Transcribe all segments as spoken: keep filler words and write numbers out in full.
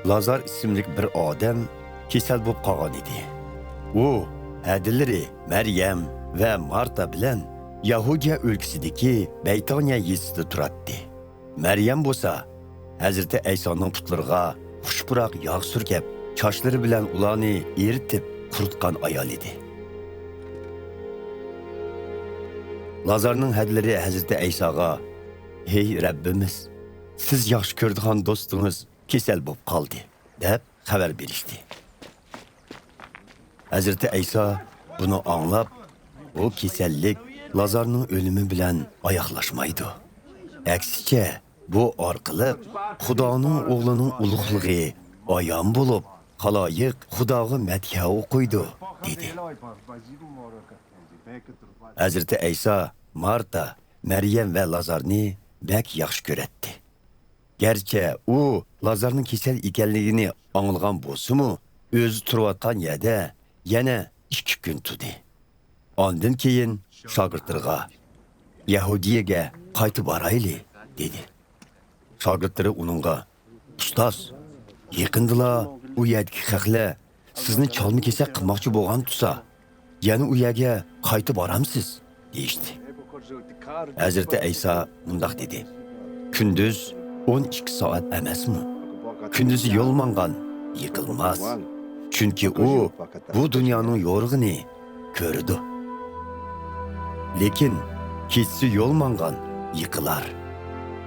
لازار ئىسىملىك بىر ئادەم كېسەل بولۇپ قالغان ئىدى. ئۇ ھەدىلىرى مەريەم ۋە مارتا بىلەن يەھۇدىيە ئۆلكىسىدىكى بەيتانىيە يېزىسىدا تۇراتتى. مەريەم بولسا ھەزرىتى ئەيسانىڭ پۇتلىرىغا خۇش پۇراق ياغ سۈركەپ، چاچلىرى بىلەن ئۇلارنى ئېرىتىپ قۇرۇتقان ئايال ئىدى. لازارنىڭ ھەدىلىرى ھەزرىتى ئەيساغا، «ھەي رەببىمىز، سىز ياخشى كۆرىدىغان دوستىڭىز كېسەل بولۇپ قالدى» دەپ خەۋەر بېرىشتى. ھەزرىتى ئەيسا بۇنى ئاڭلاپ، بۇ كېسەللىك لازارنىڭ ئۆلۈمى بىلەن ئاياغلاشمايدۇ. ئەكسىچە، بۇ ئارقىلىق خۇدانىڭ ئوغلىنىڭ ئۇلۇغلۇقى ئايان بولۇپ، خالايىق خۇداغا مەدھىيە ئوقۇيدۇ، دېدى. ھەزرىتى ئەيسا مارتا، مەريەم ۋە لازارنى بەك ياخشى كۆرەتتى. گەرچە ئۇ لازارنىڭ كېسەل ئىكەنلىكىنى ئاڭلىغان بولسىمۇ، ئۆزى تۇرۇۋاتقان يەردە يەنە ئىككى كۈن تۇردى. ئاندىن كېيىن شاگىرتلىرىغا، «يەھۇدىيەگە قايتا بارايلى» دېدى. شاگىرتلىرى ئۇنىڭغا، «ئۇستاز، يېقىندىلا ئۇ يەردىكى خەقلەر سىزنى چالما-كېسەك قىلماقچى بولغان تۇرسا، يەنە ئۇ يەرگە قايتا بارامسىز؟» دېيىشتى. ھەزرىتى ئەيسا مۇنداق دېدى، «كۈندۈز ئون ئىككى سائەت ئەمەسمۇ؟ كۈندۈزى يول ماڭغان يىقىلماس، چۈنكى ئۇ بۇ دۇنيانىڭ يورۇقىنى كۆرىدۇ. لېكىن كېچىسى يول ماڭغان يىقىلار،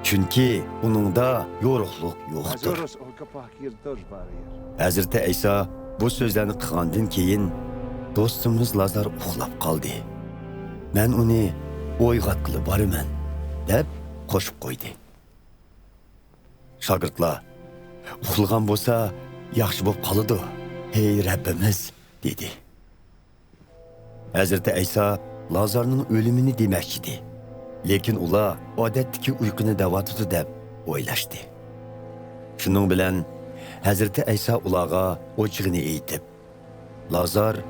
چۈنكى ئۇنىڭدا يورۇقلۇق يوقتۇر.» ھەزرىتى ئەيسا بۇ سۆزلەرنى قىلغاندىن كېيىن، «دوستىمىز لازار ئۇخلاپ قالدى. مەن ئۇنى ئويغاتقىلى بارىمەن» دەپ قوشۇپ قويدى. شاگىرتلار، «ئۇخلىغان بولسا ياخشى بولۇپ قالىدۇ، ھەي رەببىمىز» دېدى. ھەزرىتى ئەيسا لازارنىڭ ئۆلۈمىنى دېمەكچىدى. لېكىن ئۇلار ئادەتتىكى ئۇيقۇنى دەۋاتىدۇ دەپ ئويلاشتى. شۇنىڭ بىلەن ھەزرىتى ئەيسا ئۇلارغا ئوچۇقىنى ئېيتىپ، «لازار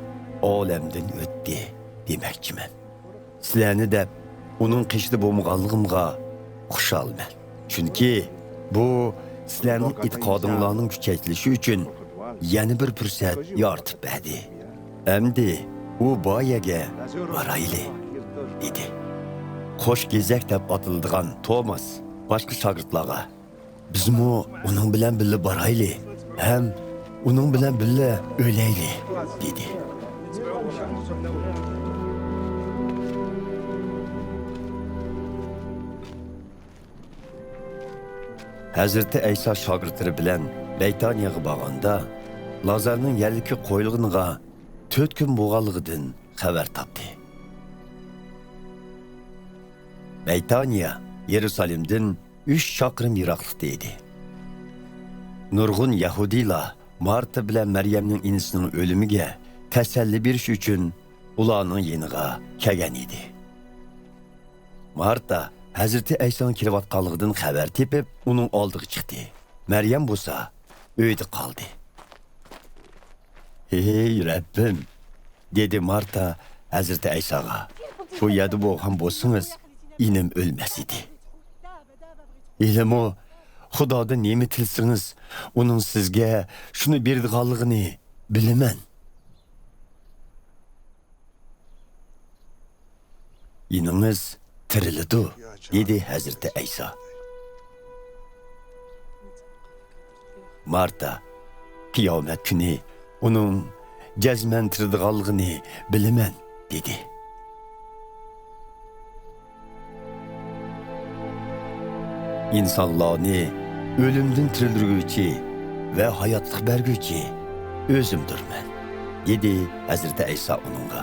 ئالەمدىن ئۆتتى دېمەكچىمەن. سىلەرنى دەپ ئۇنىڭ قېشىدا بولمىغانلىقىمغا خۇشالمەن. چۈنكى بۇ سىلەرنىڭ ئېتىقادىڭلارنىڭ كۈچەيتىلىشى ئۈچۈن يەنە بىر پۇرسەت يارىتىپ بەردى. ئەمدى ئۇ بار يەرگە بارايلى» دېدى. خوش گېزەك دەپ ئاتىلىدىغان توماس باشقا شاگىرتلارغا، «بىزمۇ ئۇنىڭ بىلەن بىللە بارايلى ھەم ئۇنىڭ بىلەن بىللە ئۆلەيلى» دېدى. ھەزرىتى ئەيسا شاگىرتلىرى بىلەن بەيتانىيەگە بارغاندا، لازارنىڭ يەرلىككە قويۇلغىنىغا تۆت كۈن بولغانلىقىدىن خەۋەر تاپتى. بەيتانىيە يېرۇسالېمدىن ئۈچ چاقىرىم يىراقلىقتا ئىدى. نۇرغۇن يەھۇدىيلار مارتا بىلەن مەريەمنىڭ ئىنىسىنىڭ ئۆلۈمىگە تەسەللى بېرىش ئۈچۈن ئۇلارنىڭ يېنىغا كەلگەن ئىدى. مارتا ھەزرىتى ئەيسانىڭ كېلىۋاتقانلىقىدىن خەۋەر تېپىپ، ئۇنىڭ ئالدىغا چىقتى. مەريەم بولسا ئۆيدە قالدى. «ھەي رەببىم!» دېدى مارتا ھەزرىتى ئەيساغا، «بۇ يەردە بولغان بولسىڭىز، ئىنىم ئۆلمەس ئىدى. ھېلىمۇ خۇدادىن نېمە تىلىسىڭىز، ئۇنىڭ سىزگە شۇنى بېرىدىغانلىقىنى بىلىمەن. ئىنىڭىز تىرىلىدۇ» دېدى ھەزرىتى ئەيسا. مارتا، «قىيامەت كۈنى ئۇنىڭ جەزمەن تىرىلىدىغانلىقىنى بىلىمەن» دېدى. «ئىنسانلارنى ئۆلۈمدىن تىرىلدۈرگۈچى ۋە ھاياتلىق بەرگۈچى ئۆزۈمدۇرمەن» دېدى ھەزرىتى ئەيسا ئۇنىڭغا.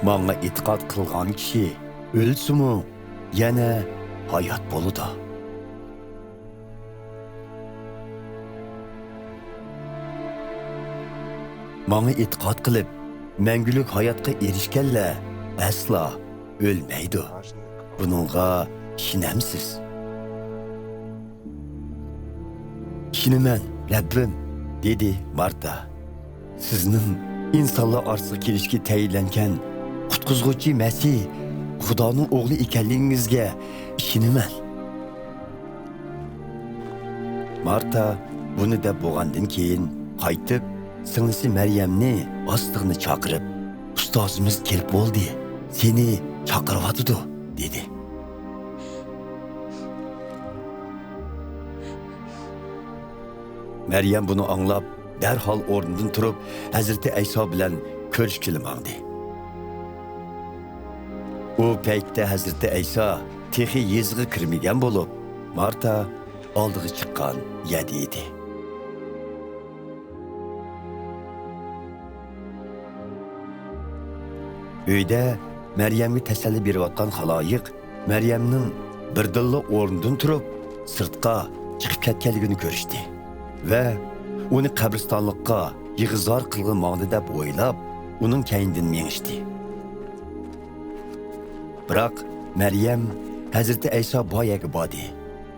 «ماڭا ئېتىقاد قىلغان كىشى ئۆلسىمۇ يەنە ھايات بولىدۇ. ماڭا ئېتىقاد قىلىپ، مەڭگۈلۈك ھاياتقا ئېرىشكەنلەر ئەسلا ئۆلمەيدۇ. بۇنىڭغا ئىشىنەمسىز؟» «ئىشىنىمەن، رەببىم» دېدى مارتا. «سىزنىڭ ئىنسانلار ئارىسىغا كېلىشكە تەيىنلەنگەن قۇتقۇزغۇچى مەسىھ، خۇدانىڭ ئوغلى ئىكەنلىكىڭىزگە ئىشىنىمەن.» مارتا بۇنى دەپ بولغاندىن كېيىن، قايتىپ سىڭلىسى مەريەمنى ئاستىغىنا چاقىرىپ، «ئۇستازىمىز كېلىپ بولدى، سېنى چاقىرىۋاتىدۇ» دېدى. مەريەم بۇنى ئاڭلاپ، دەرھال ئورنىدىن تۇرۇپ، ھەزرىتى ئەيسا بىلەن كۆرۈشكىلى ماڭدى. ئۇ پەيتتە ھەزرىتى ئەيسا تېخى يېزىغا كىرمىگەن بولۇپ، مارتا ئالدىغا چىققان يەردە ئىدى. ئۆيدە مەريەمگە تەسەللى بېرىۋاتقان خالايىق مەريەمنىڭ بىردىنلا ئورنىدىن تۇرۇپ، سىرتقا چىقىپ كەتكەنلىكىنى كۆرۈشتى ۋە ئۇنى قەبرىستانلىققا يىغا-زار قىلغىلى ماڭدى دەپ ئويلاپ، ئۇنىڭ كەينىدىن مېڭىشتى. بىراق مەريەم ھەزرىتى ئەيسا بار يەرگە باردى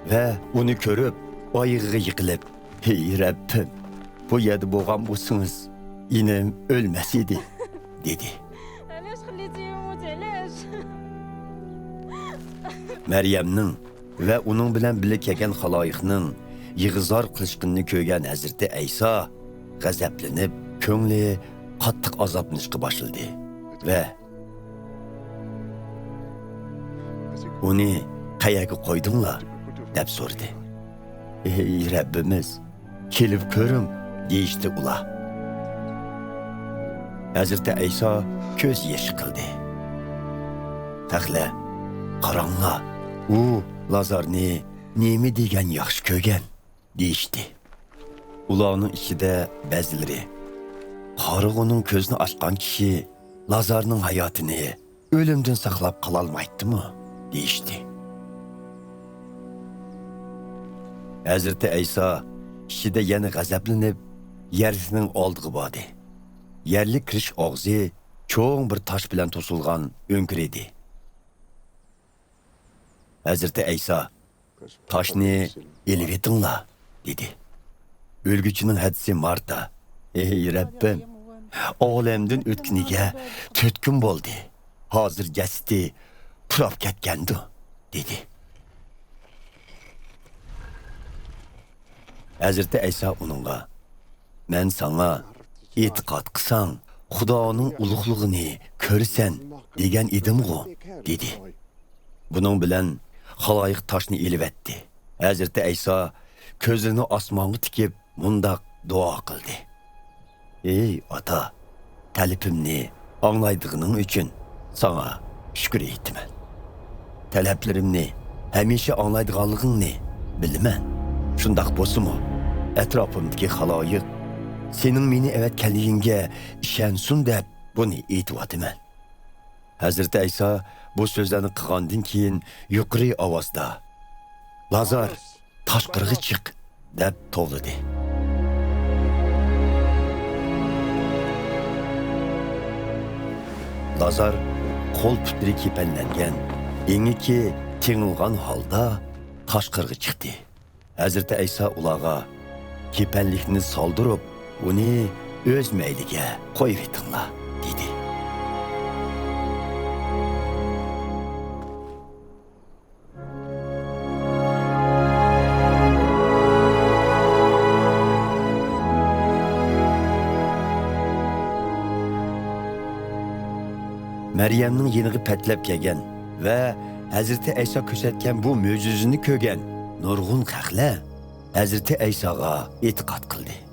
ۋە ئۇنى كۆرۈپ، ئايىغىغا يىقىلىپ، «ھەي رەببىم، بۇ يەردە بولغان بولسىڭىز، ئىنىم ئۆلمەس ئىدى» دېدى. علاش خليتيه يموت، علاش؟ مەريەمنىڭ ۋە ئۇنىڭ بىلەن بىللە كەلگەن خالايىقنىڭ يىغا-زار قىلىشقىنىنى كۆرگەن ھەزرىتى ئەيسا غەزەپلىنىپ، كۆڭلى قاتتىق ئازابلىنىشقا باشلىدى ۋە «ئۇنى قەيەرگە قويدۇڭلار؟» دەپ سورىدى. «ئەي رەببىمىز، كېلىپ كۆرۈڭ» دېيىشتى ئۇلار. ھەزرىتى ئەيسا كۆز يېشى قىلدى. «تەخلە، قاراڭلار، ئۇ لازارنى نېمە دېگەن ياخشى كۆرگەن» دېيىشتى. ئۇلارنىڭ ئىچىدە بەزىلىرى، «قارىغۇنىڭ كۆزىنى ئاچقان كىشى لازارنىڭ ھاياتىنى ئۆلۈمدىن ساقلاپ قالالمايتتىمۇ؟» دېيىشتى. ھەزرىتى ئەيسا ئىچىدە يەنە غەزەپلىنىپ، يەرلىكنىڭ ئالدىغا باردى. يەرلىك كىرىش ئاغزى چوڭ بىر تاش بىلەن توسۇلغان ئۆڭكۈر ئىدى. ھەزرىتى ئەيسا، «تاشنى ئېلىۋېتىڭلار» دېدى. ئۆلگۈچىنىڭ ھەدىسى مارتا، «ئەي رەببىم، ئالەمدىن ئۆتكىنىگە تۆت كۈن بولدى. ھازىر جەسىتى پۇراپ كەتكەندۇ» دېدى. ھەزرىتى ئەيسا ئۇنىڭغا، «مەن ساڭا، ئېتىقاد قىلساڭ، خۇدانىڭ ئۇلۇغلۇقىنى كۆرىسەن دېگەن ئىدىمغۇ؟» دېدى. بۇنىڭ بىلەن خالايىق تاشنى ئېلىۋەتتى. ھەزرىتى ئەيسا كۆزىنى ئاسمانغا تىكىپ، مۇنداق دۇئا قىلدى: «ئەي ئاتا، تەلىپىمنى ئاڭلايدىغىنىڭ ئۈچۈن ساڭا شۈكۈر ئېيتىمەن. تەلەپلىرىمنى ھەمىشە ئاڭلايدىغانلىقىڭنى بىلىمەن. شۇنداق بولسىمۇ، ئەتراپىمدىكى خالايىق سېنىڭ مېنى ئەۋەتكەنلىكىڭگە ئىشەنسۇن دەپ بۇنى ئېيتىۋاتىمەن.» ھەزرىتى ئەيسا بۇ سۆزلەرنى قىلغاندىن كېيىن، يۇقىرى ئاۋازدا: «لازار، تاشقىرىغا چىق!» دەپ توۋلىدى. لازار قول-پۇتلىرى كېپەنلەنگەن، ئېڭىكى تېڭىلغان ھالدا تاشقىرىغا چىقتى. ھەزرىتى ئەيسا ئۇلارغا: «كېپەنلىكنى سالدۇرۇپ، ئۇنى ئۆز مەيلىگە قويۇۋېتىڭلار» دېدى. مەريەمنىڭ يېنىغا پەتلەپ كەلگەن ۋە ھەزرىتى ئەيسا كۆرسەتكەن بۇ مۆجىزىنى كۆرگەن نۇرغۇن خەقلەر ھەزرىتى ئەيساغا ئېتىقاد قىلدى.